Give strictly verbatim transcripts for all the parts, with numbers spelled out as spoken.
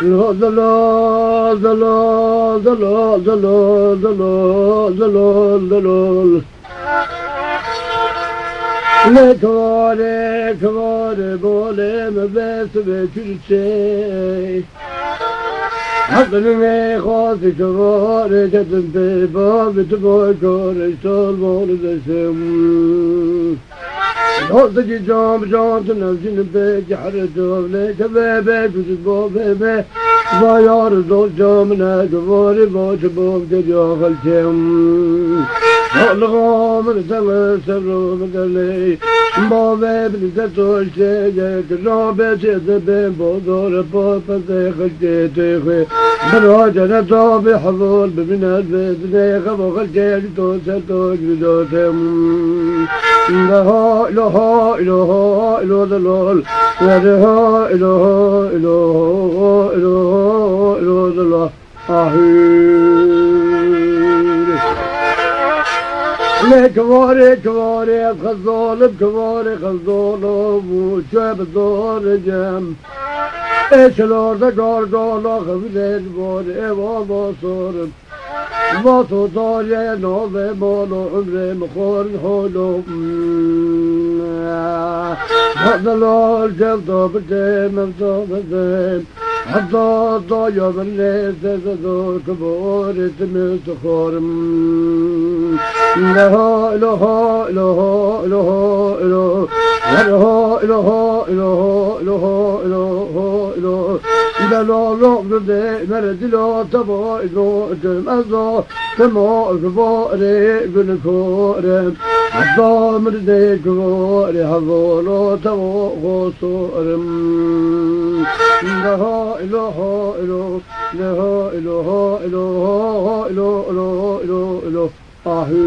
Zilol, zilol, zilol. Lê kivarê, kivarê bolê me bes be Türkçe. Hezirê xwazî kivarê ketin pê bavê tu boy korê şol bol desim. Dostekî cam cam tu nevcîn pê cehre covlê keve be kuzit bo be be. Vayar dost camine kivarê bo çi bo geriya xelkê. Salixa min seve sevro min delê. Bavê min ser to işte ye ki rabe çê de ben bozor pa pezê xelkê têxê. Bira ceneta bi hevol bibîne vê dinê xevo xelkê to ser to gidotem. Ilaha, ilaha, ilaha, ilo delal. Ya ilaha, ilaha, ilaha, ilaha, ilo delal. Ahûr. Lê kivarê, kivarê ez xezalim, kivarê xezalim û çe bi zor cem. Ê şilarda gargala xevilê ji borê êva basorim. Vato tariyê navê mala umrê min xwarin holo. Delal cevda bidê mevda bidê. Heta daya min lê zêde do ki borê timê dixwarim. Leha, leha, leha, leha, leha. Leha, leha, leha, leha, leha, leha. Delalo bidê mere dilo tebo ino cem ez do. Temo ji bo rê gul korim, hezda mirdê ji bo rê hezolo tevo xosorim. Leha ilaha ilo, leha ilaha ilaha ilo, ilo, ilo, ilo. Ahû.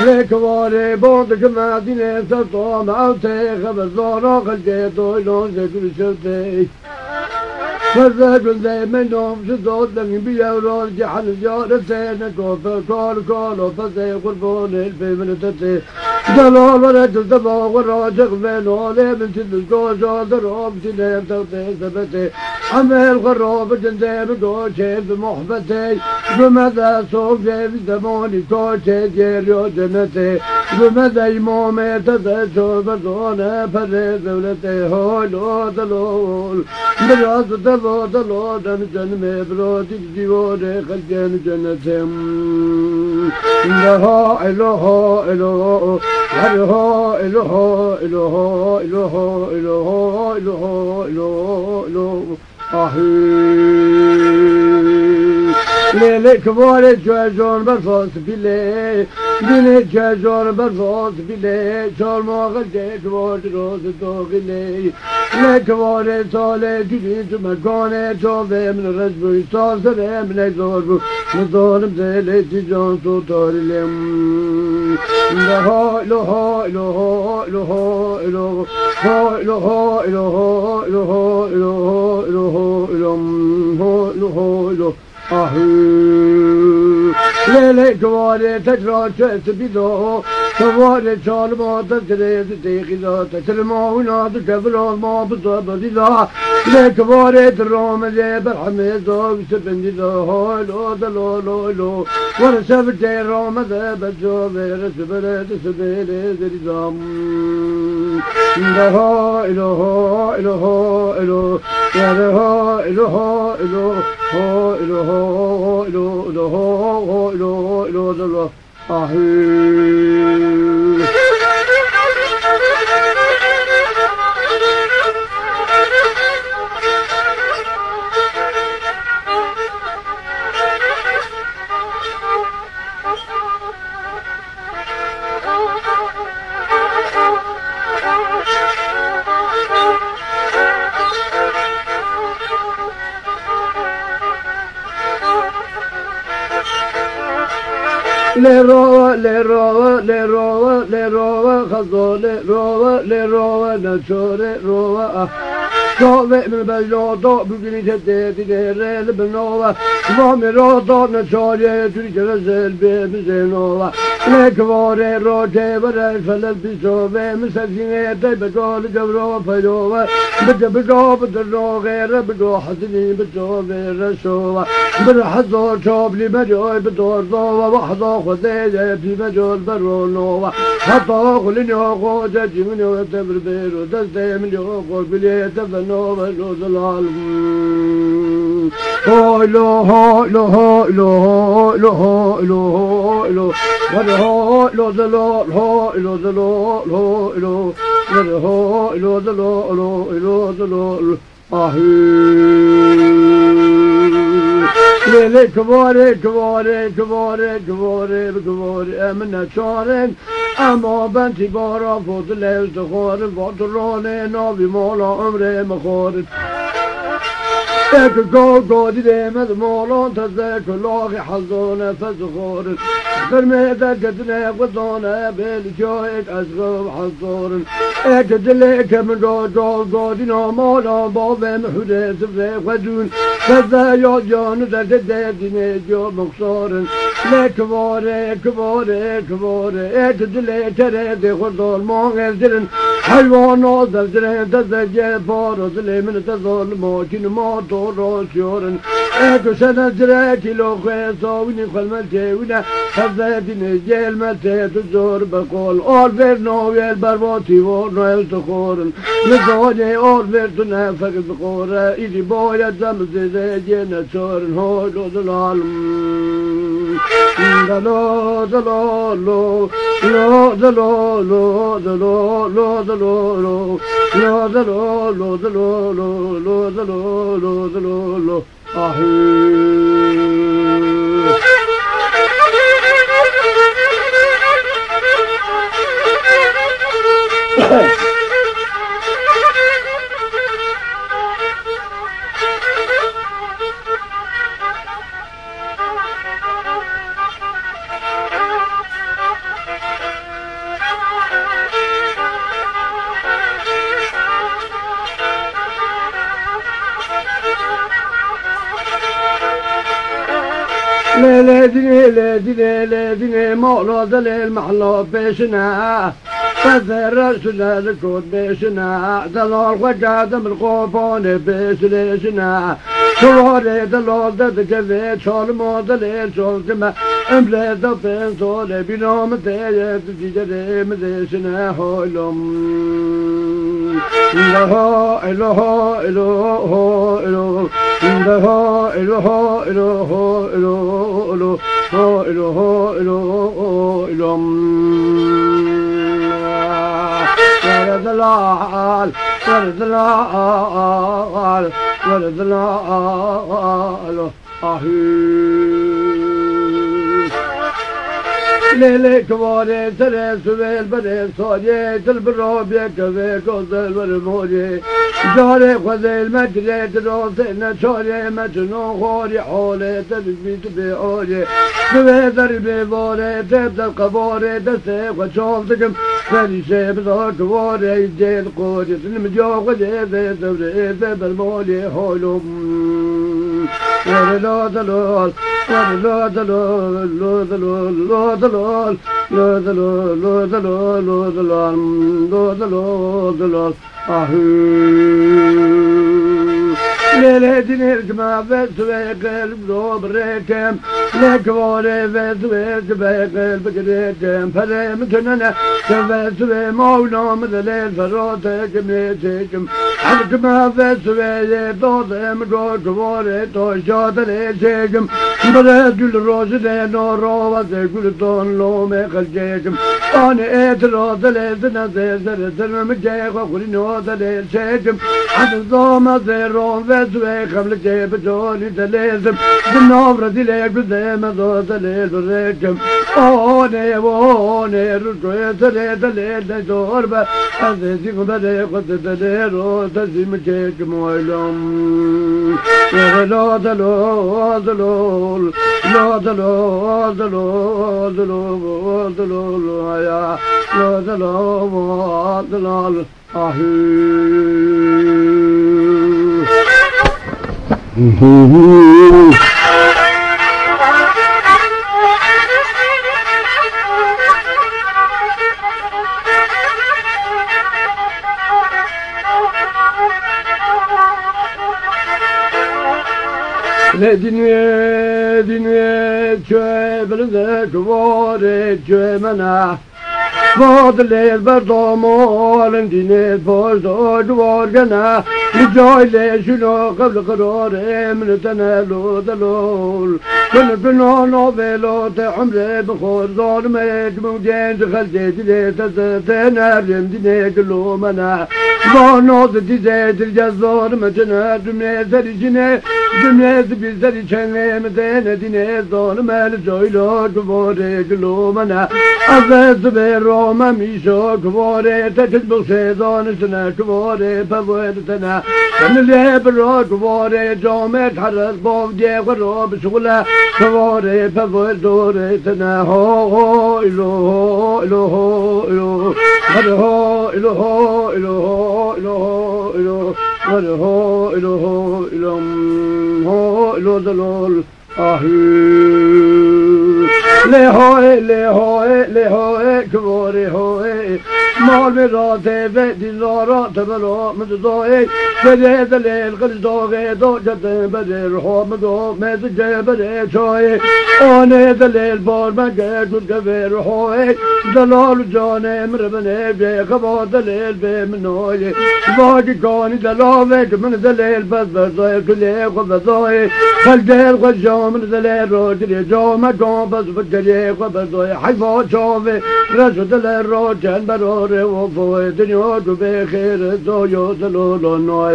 Lê kivarê ban dikime dînê ser to me ew tê xeber zana xelkê doylan jê gul şev tê. Feze gundê me nom ji dot dengî bi yew rol cihel ziyaretê ne kofe kal kalo fezê qurbanê pê min tetê. Delal were tu dema xwe raciq ve nalê min tu dizgo jal de ram tu ne tevdê sebetê. Emel xwe rabicin dê min do çê bi muhbetê. Bi me de sov dê bi zemanî to çê gêriyo cenetê. Bi me de îmamê te de ço berdane perê dewletê hol o delol. Biraz delo delo den cenimê biro dik dîwarê xelkên cenetê. Leha ilaha ilo, leha ilaha ilaha ilaha ilaha ilaha ilaha ilaha ilaha. Ahû. Lê lê kivarê çuejon berfas bîlê, dînê çuejon berfas bîlê, çarma xelkê kivar roz doxîlê. Lê kivarê salê cudî tu mekanê çavê min reş bû, sar serê min ey zor bû, min zalim zêlê tîcan sotarî lêm. Leha ilaha ilaha ilaha ilaha ilaha ilaha ilaha ilaha ilaha ilaha ilaha ilaha ilaha. Ahû. Lê lê kivarê tekrar çe sibî do, kivarê çalima te dirê di têxî da, te çilma wina di kevira ma bi zebedî da. Lê kivarê di ramezê berhemê da, wî sibindî da, halo de lo lo lo. Were şev tê rameze be cavê re sibere di sibêlê dirî da. Leha ilaha ilaha ilaha. Leha ilaha ilaha ilaha ilaha ilaha ilaha ilaha ilaha. Ahû. Lê rawa, lê rawa, lê rawa. Lê rove, xezo lê rove, lê rove, neçarê rove, ah. Çavê min bejna da, bugünî te tê dînê rê li bin nave. Vamê ra da neçarê, tu dî keve zel bê bizê nave. Lê kivarê rojê were, felel pîsove, min sefînê tey beka li cevra peyove. Bike bika bi dirnoxê re, bika hezinî bi çavê re şove. Bir hezar çaplî mecay bi dor dava, wahda Xwedê ye pî mecol beronova. Heta xulînyo xoce cîminyo tevir bêro, destê min yo xwe gulê te venove lo zelal. Hoylo, hoylo, hoylo, hoylo, hoylo, hoylo. Ver hoylo zelal, hoylo zelal, hoylo. Ver hoylo zelal, hoylo zelal. Ahû. Lê, lê, kivarê, kivarê, kivarê, kivarê, kivarê, em neçarin. Ema bentî bara fotilê dixwarin, vatironê navî mala umrê mixwarin. Ê ku gaw gadî dê me di malan teze, ku laxî hezane fez dixwarin. Xirmê derketine xwezane, bêlikayek ez xew hezarin. Ê ku dilê ke min ra gaw gadî na mala bavê min hûrê sifrê xwe dûn. Teze ya giyanû derke derdînê giya mixsarin. Lê kivarê, kivarê, kivarê. Ê ku dilê kerê dê xwe zalman ezdirin. Heywana zevcirên te zevcê para dilê min te zalima kînima to rosyorin. Ê ku şene cirek kîlo xwe sawinî xwelmel têwine. Hevzedînê gel me tê tu zor be qol. Al ver no gel berbatî vor no ew dixorin. Nizanê al ver tu nefek dixore. Îdî boye cem zêde gene çorin. Hoy lo delal. Delo, delo, lo, lo, delo, lo, delo, lo, delo, lo, lo, delo, lo, delo, lo, delo, lo, delo, lo. Ahû. Lê, lê, dinê, lê, dinê, lê, dinê, mala delê li mehla pêşine. Pezê reştine li kot bêşine. Delal xwe kerde min qopanê pêşilêşine. Çawarê delal de dikeve çalima delê çal kime. Emrê de pênc salê bîna min tê ye, tu dîgerê min dêşine hoylom. Ilaha, ilaha, ilaha, ilaha. Ilaha, ilaha, ilaha, ilaha, ilaha. Ilaha, ilaha, ilaha, ilaha. Were delal, were delal, were delal. Ahû. Lê, lê, kivarê serê sivêl berê sarê, dil bi rabê kevê gozel wer morê. Carê xwezêl me dirê dirosê neçarê me çino xorî holê te dibî tu bê orê. Sivê derî bê varê te der qevarê destê xwe çav dikim. Serîşê bi zar kivarê cê diqorî. Din mi diya xwezê vê dewrê vê bermalê holom. Were la delal, were la delal, la delal, la delal, la delal, la delal, la delal, la delal, delal. Ahû. Lê, lê, dinê kime ve sivê qelb do birêkim. Lê kivarê ve sivê sivê qelb girêkim. Perê min tunene, sivê sivê mawna min delê ferate kimê çêkim. Her kime ve sivê yê dodê min go kivarê to şa delê çêkim. Bire gül rojine no rovazê gül don lomê xelcêkim. Anê êtira delê dine zê zerê zerme mi cê xwe xurîno delê çêkim. Hadi zama zê ron ve zuê xemli cê bi conî delêzim. Di nav rezîlê guzê me zo delê birêkim. Onê onê rujoyê zerê delê ne zor be. Ez ê zî xwe berê xwe delê ro. Tezî min kek moylom. Lo delo, delo, lo delo, delo, delo, delo, ya. Lo delo, delo, ahü. Lê dînê, dînê çöy bilinde çuvarê çöy mena. Va dilê berdamalin dînê poşto cuvar gene. Li cay lê şino qebl qirarê min tene lo delol. Bin bina navê lo te umrê bixor zalimê cimû genc xelkê dilê te te nerdim dînê gilo mene. Va naz dîzê dilge zalim tine dumê serî jine. Dumê zibî serî çengê min tene dînê zalim el coylo cuvorê gilo mene. Ez ê zibê rome mîşo cuvorê te çiz bixşê zaniştine cuvorê pevoê ditine. Kenilê biro cuvorê camê heres bavdê xwe ro bişixule cuvorê pevoê dorê tine. Ho, ho, ilo, ho, ilo, ho, ilo. Hadi ho, ilo, ho, ilo, ho, ilo, ho, ilo. Hadi ho, ilo, ho, ilo, ho, ilo, delol. Ahü. Lê hoê, lê hoê, lê hoê, kivorê hoê. Mal mi ra tê ve dîzara tebelo mi doê. Tedê delê qiliç doğê do cedê berê ruho mi do. Mezi ceberê çoê. Anê delê bor me ge dur gevê ruhoê. Delal canê mi rebinê bê xeba delê bê mi noyê. Vagi kanî delal ve ki min delê bez bezayê. Dilê xwe bezayê. Xelkê xwe camir dilê rojirê came gam bez bi dilê xwe bezayê. Heyva çavê reş û dilê rocen berorê û foyê dinya tu bê xêr doyo dilolo nayem.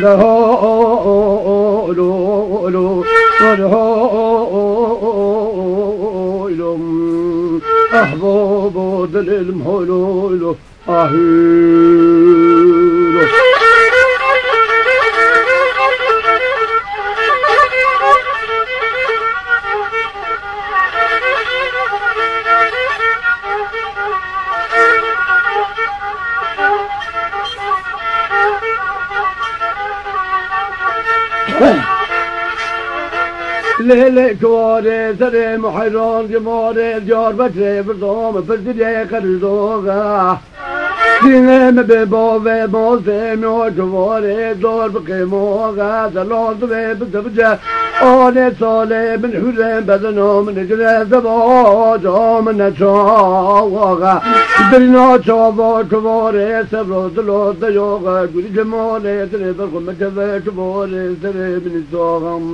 De ho, o, o, o, lo, lo, lo, ho, o, o, lo. Ahbabo dilê lim ho, lo, lo. Ahü. Lê lê kiwarê serê muheyran cimarê Diyarbekirê birdan pirsî lê qeridoxe. Dînê min bi bavê mozê min civarê dor bi qêmoxe. Zelal divê bi zewce anê salê min hûrê bezino min gire zevaca min neçawaxe. Dirîna çava civarê sevro dilo deyoxe. Gurî cemalê dilê berxwe min keve civarê serê min saxam.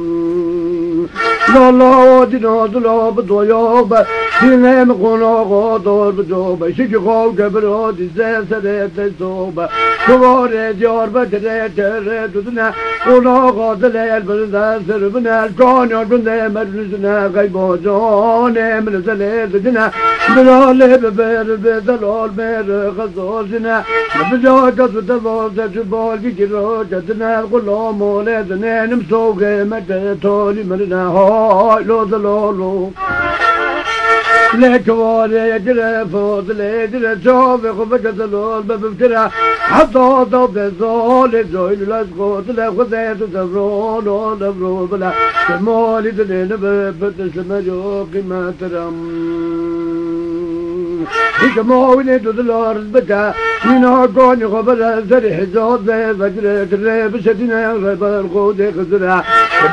La la o dîna dilo bi doyo be. Dînê min qonaxo dor bi do be. Şikî xo kebiro dîse serê te so be. Şivarê Diyarbekirê tere dudine. Qonaxo dilê el birinde ser bine. Kanyo gundê merluzine. Geybo canê min zelê dudine. Biralê bi ber bi delal ber xezor dine. Bi ca kesu devor de cubal gigiro de dine. Gulo molê dine nim soğê me de toli merine. Hay lo delalo. Lê kiwarê gire fodilê gire çavê xwe veke delal be bifkire. Heta da bezalê coylu lez xodile xwe zeyt û devro lo devro bile. Kemali dilê ne be bitiş me yo qîmet rem. Hikma wînê tu dilar bike. Mîna ganî xwe bere serê hicaz be vegire. Tirê bişedîne reber xwe dê xizire.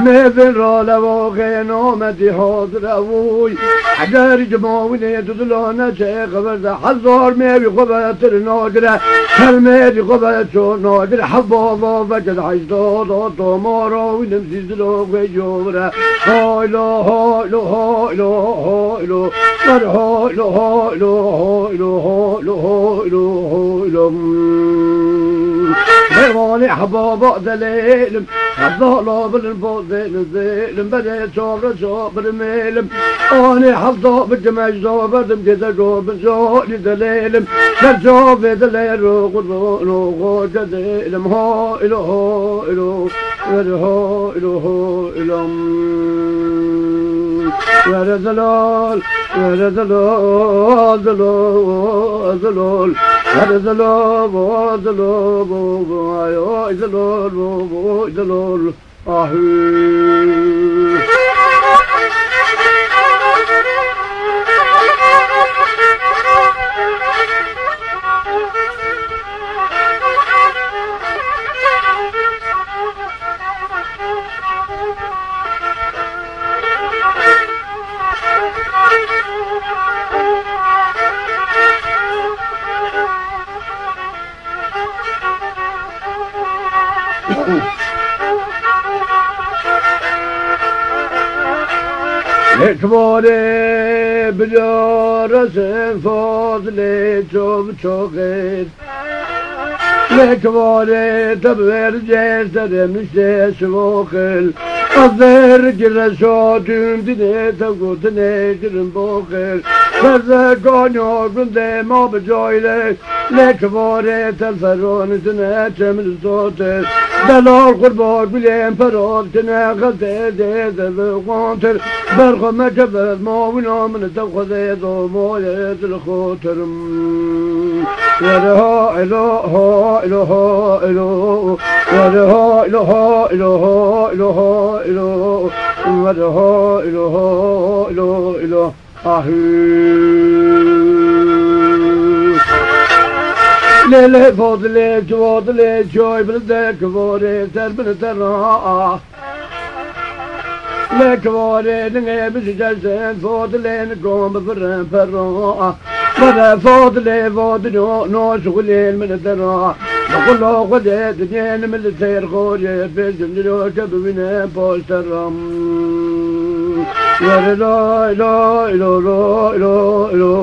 Mêvên ralevo xê nametî hazire vûy. Eger cima winê tu dilane çê xeber de hezar mêvî xwe ve tir nagire. Her mêvî xwe ve ço nagire. Hevbava veke de heyşda da tomara winim zîzilo xwe yovire. Haylo, haylo, haylo, haylo. Ver haylo, haylo, haylo, haylo, haylo, haylo. Bêvanê hebaba delêlim, hezala bilin bo zêlim zêlim, berê çavre çabirim êlim. Anê hezda bikim ejda berdim gêde go bin canî delêlim. Ser çavê delêro qurban o xoce dêlim. Ha ilo ha ilo, ver ha ilo ha ilo. Were zelal, were zelal, zelal, zelal. Were zelal, zelal, ay, ay, zelal, ay, zelal. Ahuu. Lê çivarê bila resin fazlê çov çoxêr. Lê çivarê te bi vêr cêr serê min ştê şivoxil. Ez zêr gire şo dûm dinê te gotinê kirin boxil. Serze kanyo gundê ma bi coylê. Lê çivarê te feron tine çemil sotir. Delal qurba gulên perot tine xeltê dê de bi qontir. Berxwe me kevez ma wina min te xwezê do moyê dil xotirim. Were ha ilo, ha ilo, ha ilo. Were ha ilo, ha ilo, ha ilo, ha ilo. Were ha ilo, ha ilo, ilo. Ahu. Lê lê fodilê, çivodilê, çoy bin de kivorê, ser bin te ra. Lê kivorê ningê min ji dersin, fodilê nikom bifirin perra. Bere fodilê vodino, no şixulên min te ra. Bi xulo xwedê dinyên min li ser xorê, pêşim dilo ke bibîne poşteram. Were lo, ilo, ilo, lo, ilo, ilo.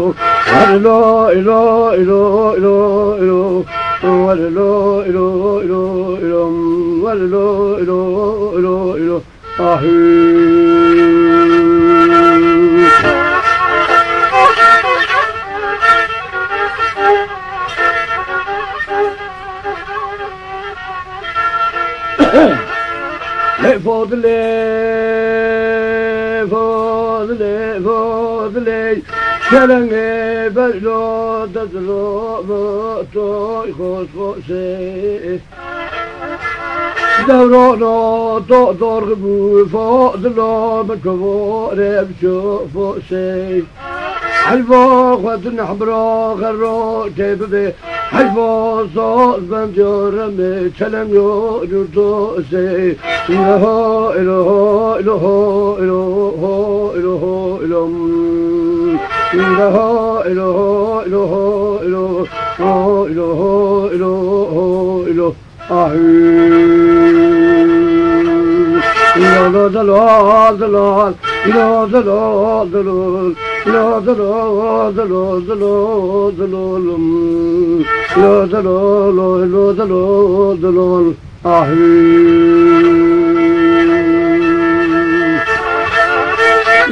Were lo, ilo, ilo, ilo, ilo, ilo. Were lo, ilo, ilo, ilo, ilo. Were lo, ilo, ilo, ilo, ilo. Ahuu. Lê fodilê, fodilê, fodilê. Kelengê bejlo dezlo toy xos xosê. Dewrano do dorg bû fodilo min kivorê biço fosê. Heyva xwe din hemra xero tê bibê. Heyva zaz ben diyoremê çelem yo durdosê. Ilaha, ilaha, ilaha, ilaha, ilaha, ilaha, ilam. Ilaha, ilaha, ilaha, ilaha, ilaha, ilaha, ilaha, ilaha. Ahu. Ilo, lo, delal, delal. Ilo, delal, delal. Ilo, delal, delal, delal, delal. Mm. Ilo, delal, lo, ilo, delal, delal. Ahu.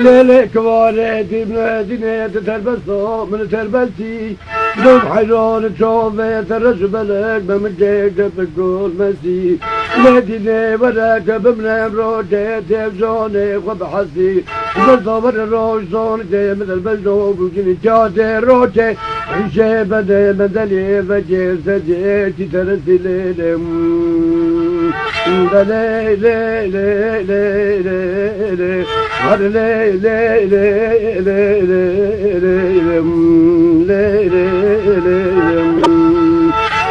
Lê, lê, kivarê dî, min dînê, tu terbest o, min terbestî. Dom heyran çavê te reş belek be min kêk de bi gol mesî. Lê dînê were ke bimrem rojê tevcanê xwe bi hesî. Bi zaver roj zon tê min der bejo bû cinî cadê rojê. Hişê bedê min delî vecê sedê tî teresî lê lê. Lê, lê, lê, lê, lê, lê, lê. Hadi lê, lê, lê, lê, lê, lê, lê, lê, lê, lê, lê, lê.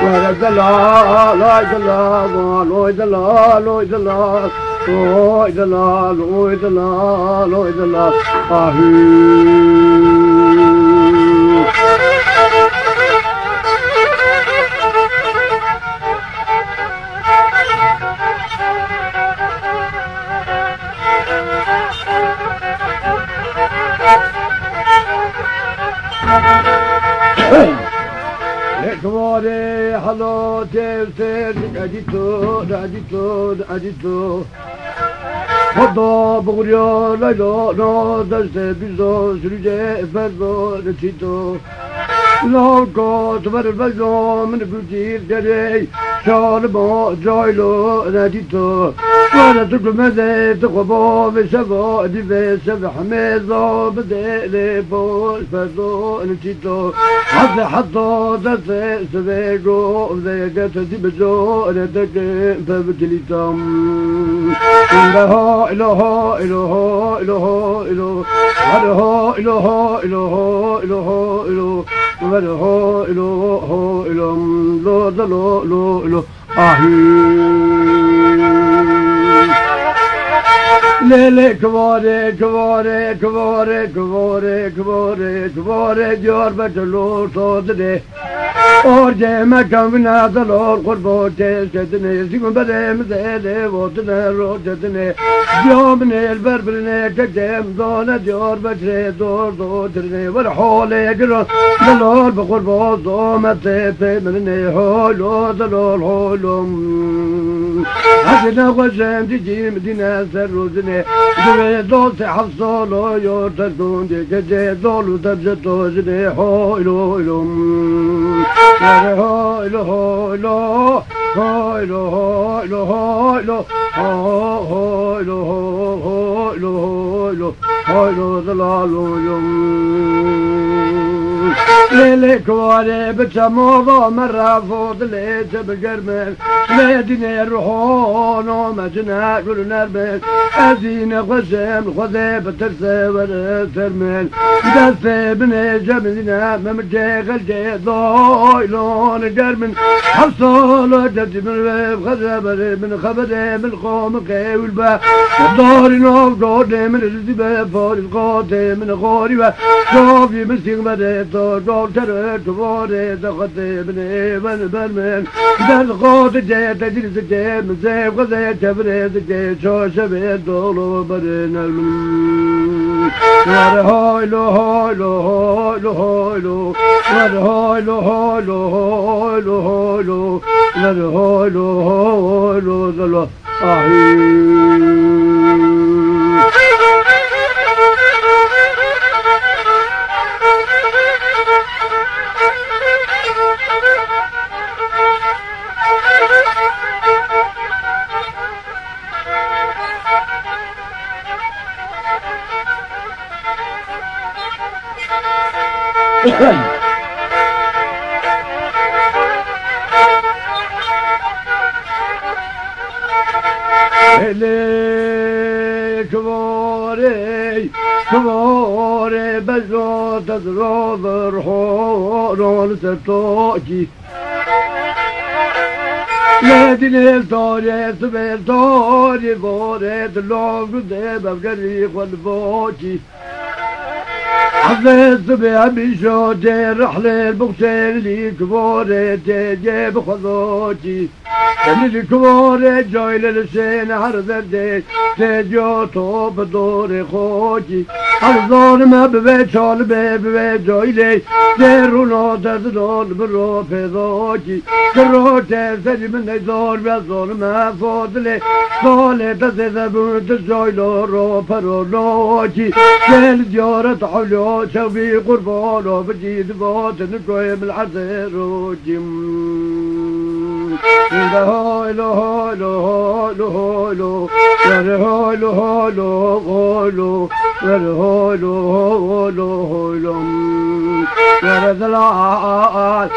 Were delal, ay delal, oy delal, oy delal. Oy delal, oy delal, oy delal. Ahu. Lê Kivarê hela têr têr, edîto, edîto, edîto. Xweda bixuriya Leyla, na destê bîza, sirûcê ferza, netîto. Lawka tu ver vezo min gutî derê, şalima caylo nedîto. Were tu gumedê tu xwe bavê şeva, dîvê şev hemêza bidê lê baş ferza netîto. Heze heta destê sivê go, vê get dî bico, re deke pev kilîtam. Ilaha, ilaha, ilaha, ilaha, ilaha. Ilaha, ilaha, ilaha, ilaha, ilaha. Ilaha, ilaha, ilaha, lo, da, lo, lo, lo. Ahî. Lê, lê, kivarê, kivarê, kivarê, kivarê, kivarê, kivarê, Diyarbekir lo, to didê. Orcê me kevine delal qurbo têşe dinê, zî min berê min zêlê votine roce dinê. Diya min ê li ber birine, kekê min dane Diyarbekirê dor dor dirine. Wer holê giran delal bi qurbo zomete pê min nê, holo delal holom. Hezine xwe jendî cî min dîne ser rojine. Divê dostê heft salo yo terkondê, kekê dol û debje dojine, hoylo, hoylo. Hoylo, hoylo, hoylo, hoylo, hoylo, hoylo, hoylo, hoylo, hoylo, hoylo, delal, hoylo. Lê, lê, kivarê bi çemo va me refo dilê çi bigermin. Lê dînê ruhano me cine gul û nermin. Ez dîne xweşim, xwedê bi tirsê were ser min. Destê binê cemîne, me min cê xelkê doylon germin. Heft sala cedî min wê xeze berê min, xeberê min xo min qewil be. Darî nav godê min rizî be, parîz qatê min xorî be. Çavî min sîng berê to, dol tere tu vorê de xetê min ê ben ber min. Derd xo dicê, te dil dicê, min zê xwezê çevirê dicê, ço şevê dolo berê nermin. Wer hoylo, hoylo, hoylo, hoylo. Wer hoylo, hoylo, hoylo, hoylo. Wer hoylo, hoylo, zelo. Ahî. Lê kivarê, kivarê bezo te ziro vir horon ser tokî. Lê dînê tarê sibê tarê vorê dilo gudê bevgerî xwe li vokî. Hevê sibê hemîşo tê rehlê bixşên lî kivorê tê dê bixwezokî. Lî kivorê coylê li şên her zerdê tê diyo to bi dorê xokî. Ez zonime bi vê çalibê bi vê coylê tê rûno derdidon bi ro pêzokî. Kiro tê serî min ney zor be zonime fodilê. Salê te zêde bû tu coylo ro pero nokî. Gel ziyaret hewlo çewbî qurbano bicî divatin koyê min erdê rokî. De hoylo, hoylo, hoylo, hoylo. Wer hoylo, hoylo, hoylo. Wer hoylo, hoylo, hoylo. Wer delal,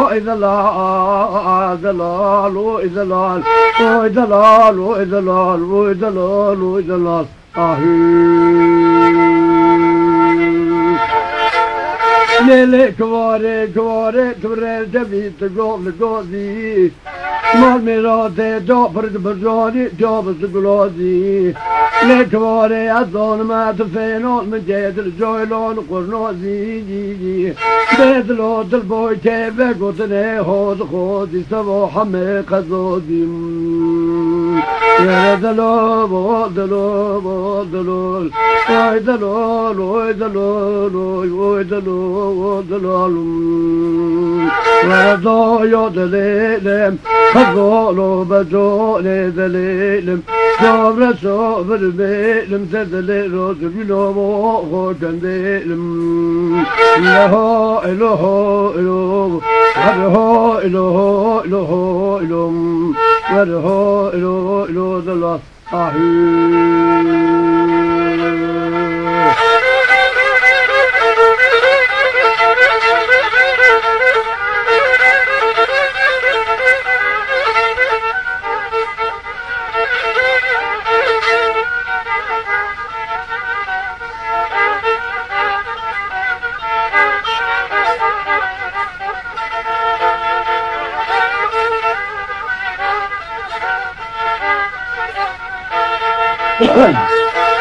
oy delal, delal, oy delal. Oy delal, oy delal, oy delal, oy delal. Ahî. Lê, lê, kivarê, kivarê, tu rê cevî, tu gov li gozî. Mal mêra tê da pir di bircanî, da bi zigulazî. Lê kivarê ez zanime tu fênol min cê dil coylan qurnazî. Bê dilo dil boy kê vegotinê ho dixwazî seva hemê qezazî. Yere dilo, bo dilo, bo dilo. Oy dilo, oy dilo, oy, oy dilo, oy dilo. Were daya delêlim, xezalo becanê delêlim, çavre çavir mêlim, te delê razibîno bo xo kendêlim. Leha ilaha ilo, were ha ilaha ilaha ilo, were ha ilo ilo dela. Ahû.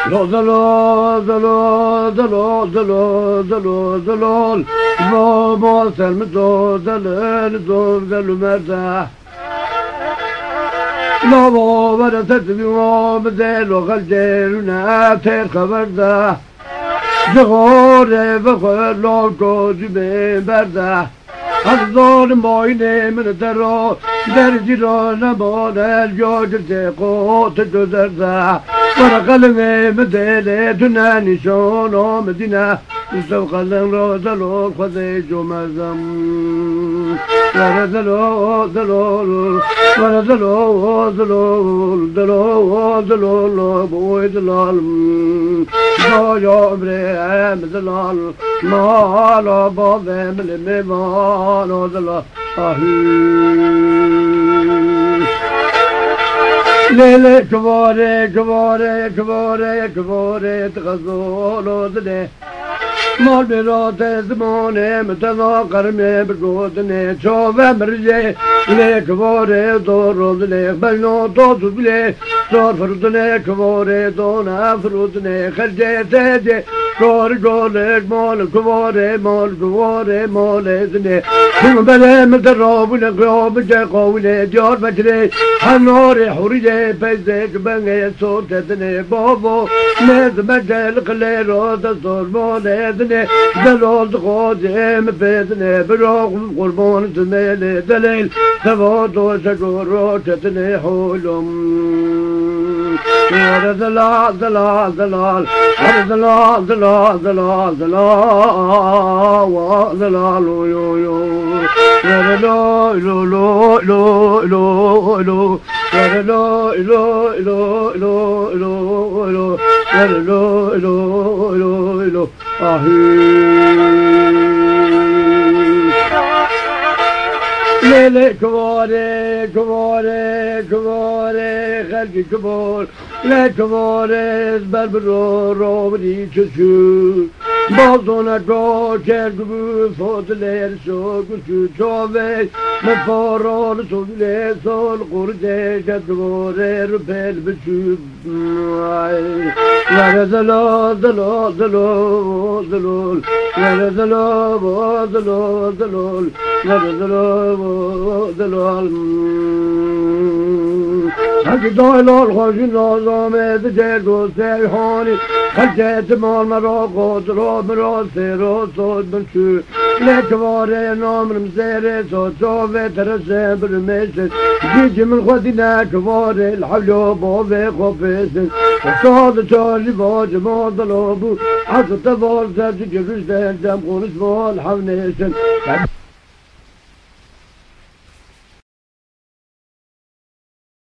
Lo delo, delo, delo, delo, delo, delo. Bo, bo, ser mi do, delo, delo, delo, merda. Lo bo, bere ser mi do, mi delo, xelcê rûne, têr xeber de. Ji xorê vexwe lawko cibê berde. Ez zalim boynê min te ro, dercî ro nemane, yo girtê xo tu tu derde. Were qelimê min dêlê tu ne nîşano min dîne. Yusuf qelin ro delo xwedê comezem. Were delo, delo, were delo, delo, delo, delo, boy delal. Daya umrê em delal. Mala bavê min li mêvan o delal. Ahû. Lê, lê, kivare, kivare, kivare, kivare, tu xezalo dilê. Mal bêra te zimanê min te da qermê bi gotinê çave miriyê. Lê kivarê do rozilê beyno do zuzilê. Zor firudinê kivarê do ne firudinê xercê tecê. Kar golek mal kivarê mal kivarê malê dinê. Hûn berê min te rawine qiyamece qawine Diyarbekirê. Henarê huriyê peyzê ki bengê sor ketine bavo. Mezme gel qilê ro de zor mole dine. Delal dixwazê mi fêdine. Bira qurban dimêlê delêl. Seva doşe goro ketine holum. Were delal, delal, delal. Were delal, delal, delal, delal. Wa delal, oy, oy, oy. Were lo, lo, lo, lo, lo, lo. Were lo, lo, lo, lo, lo, lo. Were lo, lo, lo, lo, lo. Ahû. Lê, lê, kivare, kivare, kivare, xelkî kivor. Lê kivare, ez ber bi ro, ro, bi dî çiçû. Bazoneka kergû fot lêr şo guşû çavê. Mi foro li sol lê sol qurcê kergûrê ripêl biçû. Ay. Were dilo, dilo, dilo, dilo. Were dilo, dilo, dilo. Were dilo, dilo. Hadi doy lol xojin rozomê di cêr dostê hanî. Xelkê ti mal me ro qotiro min ro sêro sot min çû. Lê kivarê namrim zêrê sot çavê tereşê birmêşin. Cîcî min xwedî ne kivarê li hewlo bavê xwe pêşin. Usta di çarî vacima dilo bû. Ez te val ser cî girişte dem konuşma li hev nêşin.